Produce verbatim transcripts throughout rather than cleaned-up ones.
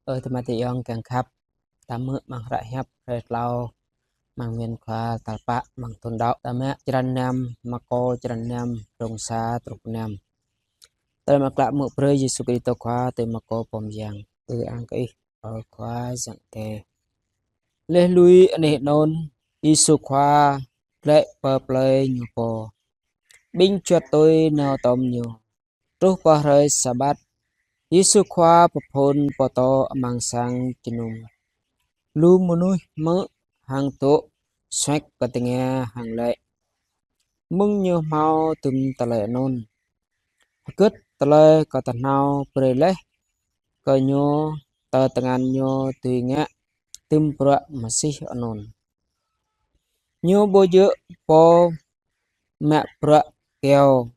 Ơ tơmai tơyŏng kiăng khăp, ta hmư̆ amăng hră hiăp hrơi tlâo amăng bơyan Khua tal pă amăng thun đăo. Ta mă črăn năm, Markô črăn năm, rơ̆ng sa truh năm. Tơlơi mơak klă mơ̆ng brơi Yêsu Krist Khua tui Markô pô mơyang. Ư ang kơ Ih, ơ Khua Yang Adai. Laih lui anih anŭn, Yêsu Khua glaĭ pơ plơi Ñu pô. Ƀing čuăt tui nao tom Ñu. Truh pơ hrơi Sabat, Yêsu Khua pơphun pơtô amăng sang jơnum. Lu mơnuih hmư̆ hăng dŏ suek kơ tơngia hăng laĭ: Mơ̆ng ñu hmâo tŭm tơlơi anŭn? Hơgĕt tơlơi kơ tơhnâo brơi laih kơ ñu tơ tơngan ñu dưi ngă tŭm bruă Mơsih anŭn? Ñu ƀu djơ̆ pô mă bruă kyâo,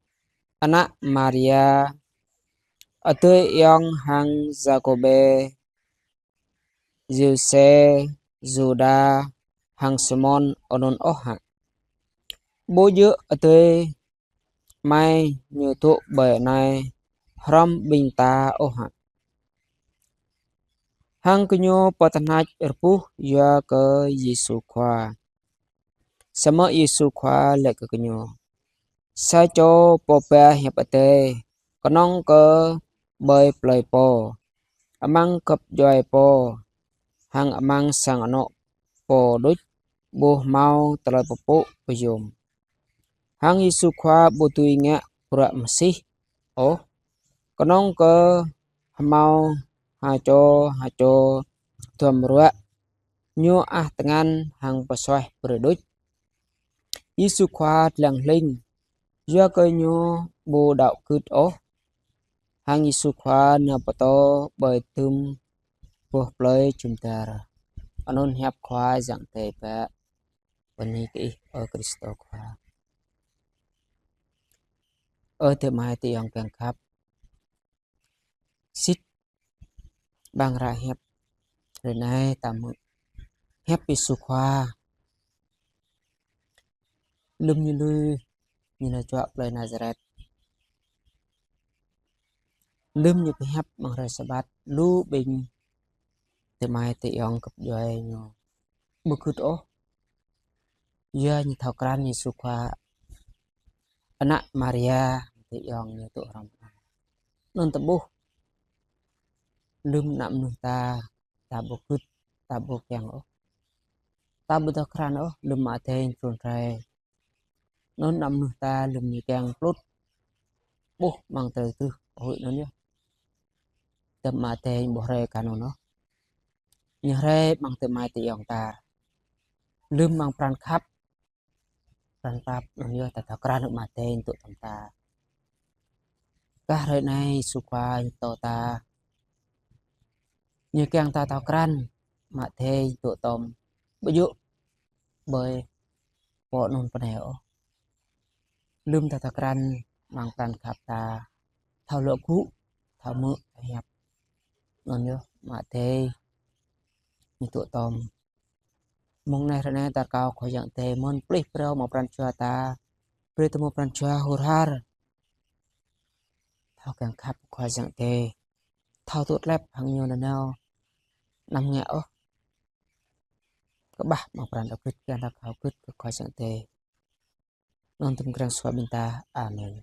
ană Maria, adơi ayŏng hăng Yakôbê, Yôsê, Yuđa hăng Simôn anŭn ôh hă? Ƀu djơ̆ adơi amai ñu dŏ ƀơi anai hrŏm ƀing ta ôh hă? Hăng gơñu pơtơhneč rơbuh yua kơ Yêsu Khua. Samơ̆ Yêsu Khua laĭ kơ gơñu: Sa čô pô ba hiăp Adai, kơnơ̆ng kơ ƀơi plơi pô, amăng gơ̆p djuai pô, hăng amăng sang anŏ pô đôč, ƀu hmâo tơlơi pơpŭ pơyom. Hăng Yêsu Khua ƀu dưi ngă bruă Mơsih ôh, kơnơ̆ng kơ hmâo ha čô ha čô duăm ruă, ñu ăh tơngan hăng pơsuaih brơi đôč. Yêsu Khua dlăng hling, yua kơ ñu ƀu đăo gưt ôh. Hăng Yêsu Khua nao pơtô ƀơi tŭm boh plơi jum dar. Anŭn hiăp Khua Yang Adai. Bơni kơ Ih, ơ Krist Khua. Ơ tơmai tơyŏng kiăng khăp, sĭt amăng hră hiăp hrơi anai ta hmư̆ hiăp Yêsu Khua. Lơ̆m Ñu lui, Ñu nao čuă plơi Nazaret. Lơ̆m Ñu pơhiăp amăng hrơi Sabat, lu ƀing tơmai tơyŏng gơ̆p djuai Ñu ƀu gưt ôh. Yua ñu thâo krăn Yêsu Khua, ană Maria, tơyŏng ñu dŏ hrŏm. Anŭn tơƀuh, lơ̆m ană mơnuih ta, ta ƀu gưt, ta ƀu kiăng ôh, ta ƀu thâo krăn ôh lơ̆m Ama Adai trŭn rai. Anŭn ană mơnuih ta lơ̆m ñu kiăng plŭt, ƀuh amăng tơlơi truh, ơi anŭn yơh. Tơm Ama Adai ƀu rai kơ anŭn ôh. Ñu rai amăng tơmai tơyŏng ta. Lơ̆m amăng pran khăp, pran pap, anŭn yơh ta thâo krăn Ama Adai dŏ tom ta. Kah hrơi anai Yêsu Khua Ñu pơtô ta, Ñu kiăng ta thâo krăn Ama Adai dŏ tom, ƀu djơ̆ ƀơi pô anŭn pơ anai ôh. Lơ̆m ta thâo krăn amăng pran khăp ta, thâo luă gŭ, thâo hmư̆, thâo hiăp, anŭn yơh Ama Adai Ñu dŏ tom. Mơ̆ng anai hrơi anai ta rơkâo Khua Yang Adai mơ̆n plih phrâo amăng pran jua ta, brơi ta hmâo pran jua hur har, thâo kiăng khăp Khua Yang Adai, thâo tŭ tlep hăng Ñu nanao, anăm ngă ôh kơƀah amăng pran đaŏ gưt, kiăng ta thâo gưt kơ Khua Yang Adai. Anŭn tơm krăng sua ƀing ta. Amen.